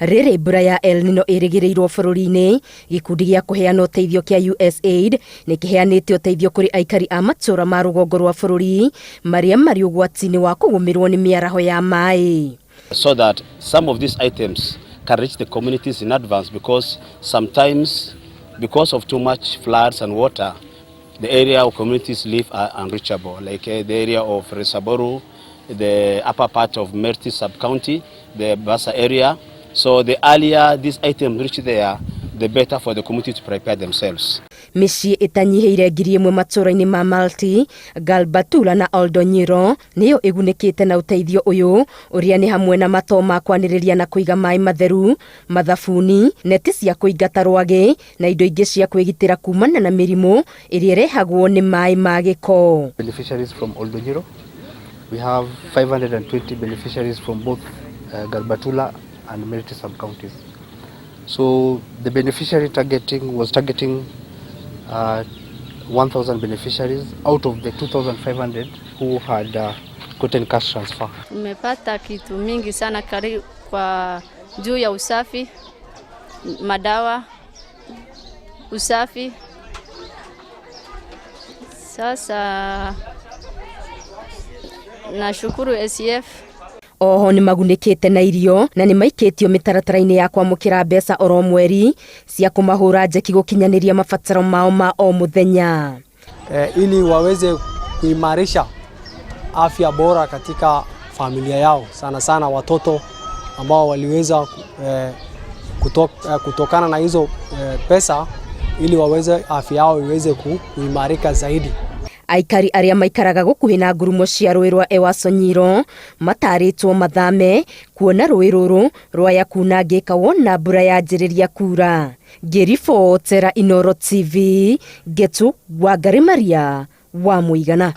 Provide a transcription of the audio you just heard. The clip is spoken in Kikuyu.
Rĩrĩ mbura ya El Nino ĩrĩgĩrĩirwo bũrũri-inĩ, gĩkundi gĩa kũheana ũteithio kĩa USAID nĩ kĩheanĩte ũteithio kũrĩ aikari a matũũra ma rũgongo rwa bũrũri marĩa marĩ ũgwati-inĩ wa kũgũmĩrwo nĩ mĩaraho ya maĩ. So that some of these items can reach the communities in advance, because sometimes, because of too much floods and water, the area of communities live are unreachable, like the area of Resaboru, the upper part of Merti sub-county, the Basa area. So the earlier these items reach there, the better for the community to prepare themselves. Mĩciĩ ĩtanyihĩire 1,000 matũũra-inĩ ma Malti, Galbatula na Oldonyiro nĩyo ĩgunĩkĩte na ũteithio ũyũ, ũrĩa nĩ hamwe na matoo ma kwanĩrĩria na kũiga maĩ matheru, mathabuni, neti cia kũingata rwagĩ na indo ingĩ cia kwĩgitĩra kumana na mĩrimũ ĩrĩa ĩrehagwo nĩ maĩ ma gĩko. Beneficiaries from Oldonyiro. We have 520 beneficiaries from both Garbatula and Merti sub-counties. So the beneficiary targeting was targeting 1,000 beneficiaries out of the 2,500 who had gotten cash transfer. Tumepata kitu mingi sana karibu kwa juu ya usafi, madawa, usafi. Sasa nashukuru ACF. Oho nĩ magunĩkĩte na irio na nĩ maikĩtio mĩtaratara-inĩ ya kwamũkĩra mbeca oro mweri cia kũmahũra njeki gũkinyanĩria mabataro mao ma o mũthenya. Ili waweze kuimarisha afya bora katika familia yao, sana sana watoto ambao waliweza kutokana na hizo pesa ili waweze afya yao iweze kuimarika zaidi. Aikari arĩa maikaraga gũkuhĩ na ngurumo cia rũĩ rwa Ewaso Nyiro matarĩtwo mathame kuona rũĩ rũrũ rwaya kunangĩka wona mbura yanjĩrĩria kura. Ngĩribotera Inooro TV, Ngetu Wangari Maria wa Mũigana.